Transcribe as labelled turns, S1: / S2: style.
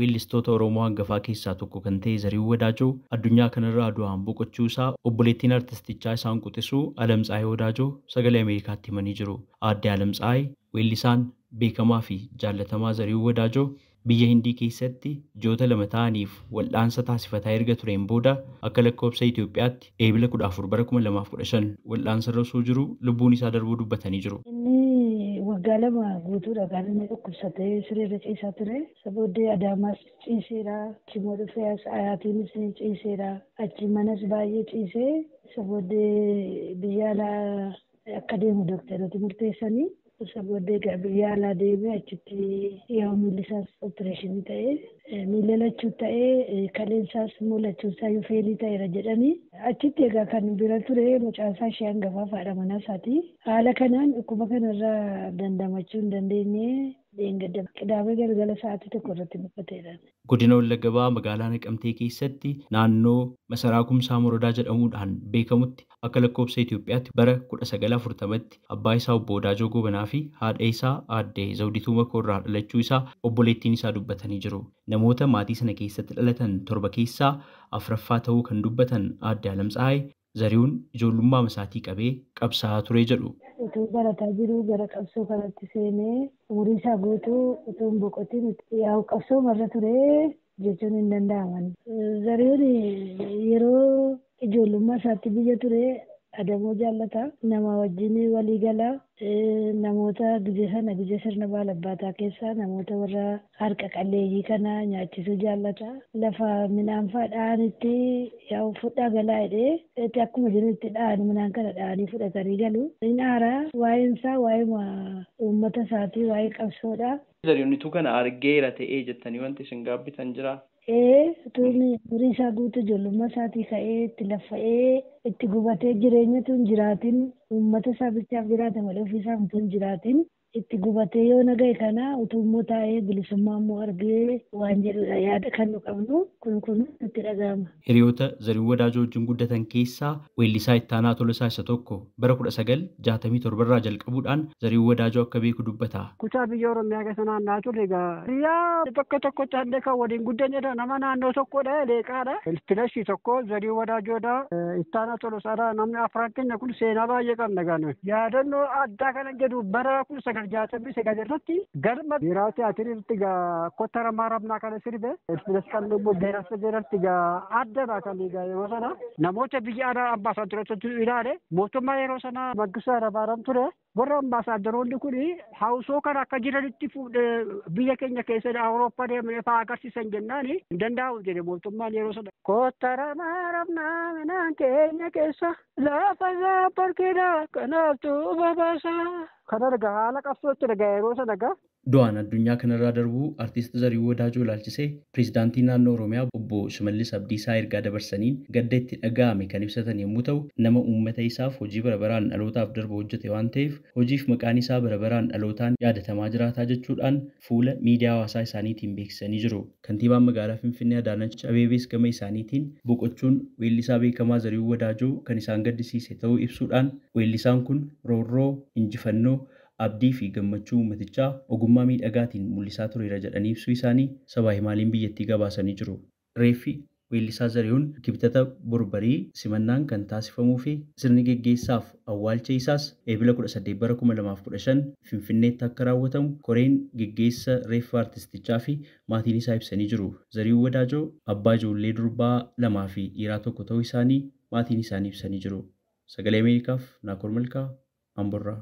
S1: Weellistoota Oromoo hangafaa keessaa tokko kan ta'e Zarihuun Wadaajoo addunyaa kanarraa du'aan boqochuu isaa obboleettiin artistichaa isaan quxisuu Alamtsaayii Wadaajoo sagalee Ameerikaatti himanii jiru. Aadde Alamtsaayii weellisaan beekamaa fi jaallatamaa Zarihuun Wadaajoo biyya Hindii keessatti ji'oota 2 ta'aniif wal'aansa taasifataa erga tureen booda akka lakkoofsa Itoophiyaatti eebila 14 bara 2015 wal'aansa irra osoo jiru lubbuun isaa darbuu dubbatanii jiru.
S2: Inni waggaa 2 guutuudha kan inni dhukkubsatee sireerra ciisaa ture. Isa booddee Adaamaas ciiseera. Achi immoo dhufee as Ayaatiinis ciiseera. Achi manas baay'ee ciisee isa booddee biyya alaa akka deemu dooktarooti murteessanii. Isa booddee egaa biyya alaa deemee achitti yoo miilli isaas opereeshinii ta'ee miila lachuu ta'ee kaleen isaas immoo lachuun isaa failii ta'eera jedhanii achitti egaa kan bira ture mucaan isaa ishee hangafaa fi haadha manaa isaati. Haala kanaan dhukkuba kanarraa dandamachuu hin dandeenye dheengadda qidaamee galgala sa'aatii 1 irratti boqoteedha.
S1: Godina Wallagga Bahaa magaalaa Naqamtee keessatti naannoo Masaraa Kumsaa Morodaa jedhamuudhaan beekamutti akka lakkoofsa Itoophiyaatti bara 1940tti abbaa isaa obbo Wadaajoo Gobanaa fi haadha isaa aadde Zawdituu Makoorraa dhalachuu isaa obboleettiin isaa dubbatanii jiru. Namoota maatii sana keessatti dhalatan 7 keessaa 4ffaa ta'uu kan dubbatan aadde Alamtsaayii Zarihuun ijoollummaa isaatii qabee qabsaa'aa ture jedhu.
S2: Utuu barataa jiru gara qabsoo kanatti seenee umurii isaa guutuu utuu hin boqotin yaa'u qabsoo marra ture jechuun hin danda'aman. Zarihuun yeroo ijoollummaa isaatti biyya ture adamoo jaallata. Nama wajjin walii gala. Namoota gije sana gije sirna baalabbaataa keessaa namoota warra harka qalleeyyii kana nyaachisuu jaallata. Lafa midhaan fa'aa dha'anitti yaa'u fudhaa galaa jedhee itti akkuma jiru itti dha'an midhaan kana dha'anii fudhatanii galu. Inni aaraa waa'een isaa waa'ee uummata isaatii waa'ee qabsoodha.
S1: Zarihuun kana argeera ta'ee jettanii wanti isin gaabbitan jiraa?
S2: Utuun umurii isaa guutuu ijoollummaa isaatii ka'ee itti laffa'ee itti gubatee jireenya tun jiraatin uummata isaa bichaaf jiraata malee ofii isaa utuu hin jiraatin itti gubatee yoo naga'e kana utuu immoo taa'ee bilisummaa immoo argee waan jedhudha yaada kan nu qabnu kun kun nutti dhaga'ama.
S1: Hiriyoota Zarihuun Wadaajoo wajjin guddatan keessaa weellisaa Ittaanaa Tolosaa isa tokko bara 1967 irraa jalqabuudhaan Zarihuun Wadaajoo akka beeku dubbata.
S3: Kutaa biyya Oromiyaa keessa naanna'aa turre egaa biyya bakka tokkotti illee kan waliin guddanedha. Nama naannoo tokkodha leeqaadha. Filashii tokko Zarihuun Wadaajoodha. Ittaanaa Tolosaadha. Namni afran keenya kun seenaa baay'ee qabna gaana. Yaadannoo addaa kana jedhu bara 1969 irratti galma biiraa tiyaatirii irratti egaa kottara maaramnaa kana sirbe. Filash qabnu immoo beerasa irratti egaa addadha kan egaa yeroo sana namoota biyya alaa ambaasaadarootu ilaale mootummaa yeroo sana Mangistuu Hayilamaariyaam ture. Warra ambaasaadaroonni kun hawsoo kana akka jiranitti fuudhee biyya keenya keessa Awurooppaa deemanii fa'aa agarsiisan jennaan hin danda'amu jedhe mootummaan yeroo sana. Kottara maaramnaa midhaan keenya keessa lafa isaa barkeedha kanaaf tuuba baasa. Kana egaa haala qabsootti egaa yeroo sana egaa.
S1: Du'aan addunyaa kanarraa darbuu artist Zarihuun Wadaajoo ilaalchisee pireezidaantii naannoo Oromiyaa obbo Shimallis Abdiisaa ergaa dabarsaniin gadda itti dhaga'ame kan ibsatan yommuu ta'u nama uummata isaaf hojii bara baraan dhalootaaf darbu hojjete waan ta'eef hojiif maqaan isaa bara baraan dhalootaan yaadatamaa jiraataa jechuudhaan fuula miidiyaa hawaasaa isaaniitiin beeksisanii jiru. Kantiibaan magaalaa Finfinnee Adaanach Abeebees gama isaaniitiin boqochuun weellisaa beekamaa Zarihuun Wadaajoo kan isaan gaddisiise ta'uu ibsuudhaan weellisaan kun roorroo, injifannoo, abdii fi gammachuu uummatichaa ogummaa miidhagaatiin mul'isaa tureera jedhanii ibsuu isaanii sabaa himaaliin biyyattii gabaasanii jiru. Reeffi weellisaa Zarihuun kibxata borbarii simannaan kan taasifamuu fi sirni geggeessaaf awwaalcha isaas eebila 18 bara 2015 Finfinneetti akka raawwatamu koreen geggeessa reeffa artistichaa fi maatiin isaa ibsanii jiru. Zarihuun Wadaajoo abbaa ijoollee durbaa 2 fi dhiiraa 1 ta'uu isaanii maatiin isaanii ibsanii jiru. Sagalee Ameerikaaf Naakoor Malkaa, Amborraa.